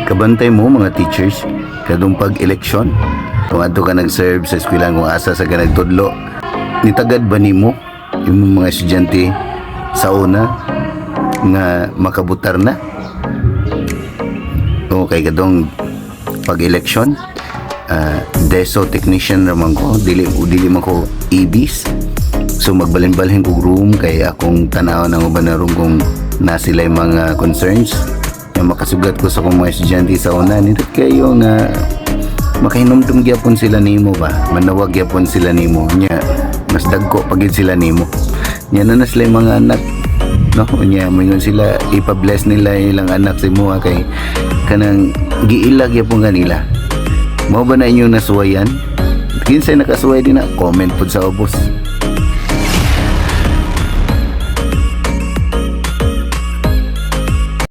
Kabantay mo, mga teachers, kadtong pag-eleksyon. Kung adto ka nag-serve sa eskwelahan, kung asa sa ka nagtudlo, nitagad ba nimo yung mga estudyante sa una nga makabutar na? O kay kadtong pag-eleksyon, DESO technician naman ko, dili dili man ko EBs. So magbalhin-balhin kog room kay akong tanaw ng uban na room kung na sila mga concerns. Nga makasugat ko sa akong mga estudyante sa una, nindot kayo nga makahinumdum gyapon sila nimo ba, manawag gyapon sila nimo. Nya mas dagko pa gyud sila nimo. Nya na na sila yung mga anak, no? Nya moingon sila, ipa-bless nila ilang anak sa imo kay kanang giila gyapon kanila. Mao ba na inyong nasuwayan? Kinsay nakasuway din na comment pud sa ubos.